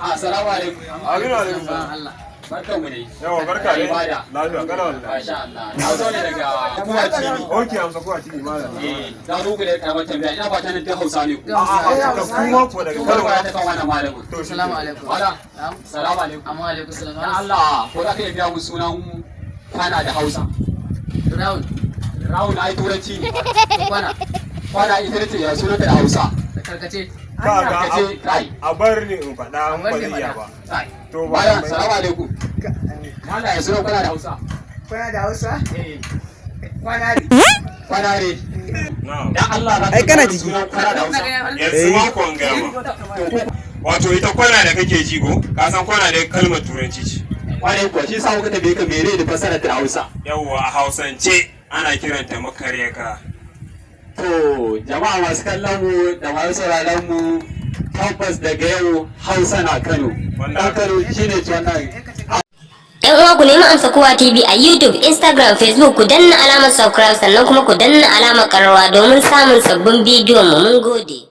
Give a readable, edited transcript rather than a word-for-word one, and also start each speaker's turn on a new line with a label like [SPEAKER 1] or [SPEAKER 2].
[SPEAKER 1] Assalamu alaikum.
[SPEAKER 2] Aminu, alaikum salam.
[SPEAKER 3] Allah.
[SPEAKER 1] Barkan mu ne.
[SPEAKER 2] Yawa, barka ne.
[SPEAKER 1] Ibada.
[SPEAKER 2] Lafiya kana wallahi.
[SPEAKER 1] Masha Allah. Na zo ne daga Kuwa TV.
[SPEAKER 2] Okay, Amsa Kuwa TV, malam.
[SPEAKER 1] Eh, za mu ku da karamar tambaya. Ina fatan duk Hausa ne ku.
[SPEAKER 2] A'a, ka kuma ko daga
[SPEAKER 1] Kano
[SPEAKER 2] Kano.
[SPEAKER 1] ba ta kan wannan malamin.
[SPEAKER 2] To shi.
[SPEAKER 3] Assalamu alaikum.
[SPEAKER 1] Wala.
[SPEAKER 3] Na'am.
[SPEAKER 1] Salamu alaikum.
[SPEAKER 3] Amma alaikum salam.
[SPEAKER 1] Dan Allah, ko za ka iya biya mu sunan kwana da Hausa?
[SPEAKER 3] Round.
[SPEAKER 1] Round ai Turanci ne.
[SPEAKER 3] Kwana.
[SPEAKER 1] Kwana ita ce, ya sunanta da Hausa?
[SPEAKER 3] Karkace.
[SPEAKER 2] Ka ga.
[SPEAKER 1] Karkace kai.
[SPEAKER 2] A bar ni in faɗa in ba
[SPEAKER 3] A bar ni
[SPEAKER 2] zai iya
[SPEAKER 3] faɗa.
[SPEAKER 2] ba.
[SPEAKER 1] Kai.
[SPEAKER 2] To ba.
[SPEAKER 1] Malam, salamu alaikum. Malam, ya sunan kwana da Hausa?
[SPEAKER 4] Kwana da Hausa?
[SPEAKER 1] Eh.
[SPEAKER 4] Kwana.
[SPEAKER 1] Kwana ne.
[SPEAKER 2] Na'am.
[SPEAKER 1] Dan Allah, za ka
[SPEAKER 4] Ai, kana
[SPEAKER 1] iya biya mu
[SPEAKER 4] jiki.
[SPEAKER 1] sunan kwana da Hausa?
[SPEAKER 2] Yanzu ma ko an gaya ma. Wato ita kwana da kake ji ko, ka san kwana da kalmar Turanci ce.
[SPEAKER 1] Kwarai kuwa, shi sa muka tambaye ka mere da fasarar da Hausa.
[SPEAKER 2] Yawwa, a Hausance ana kiranta makaryaka.
[SPEAKER 1] To, jama'a masu kallon mu da masu sauraron mu, tabbas daga yau Hausa na Kano. Dan Kano shine ci wannan.
[SPEAKER 5] 'Yan uwa, ku nemi Amsa Kowa TV a YouTube, Instagram, Facebook, ku danna alamar subscribe, sannan kuma ku danna alamar kararrawa domin samun sabbin bidiyon mu. Mun gode.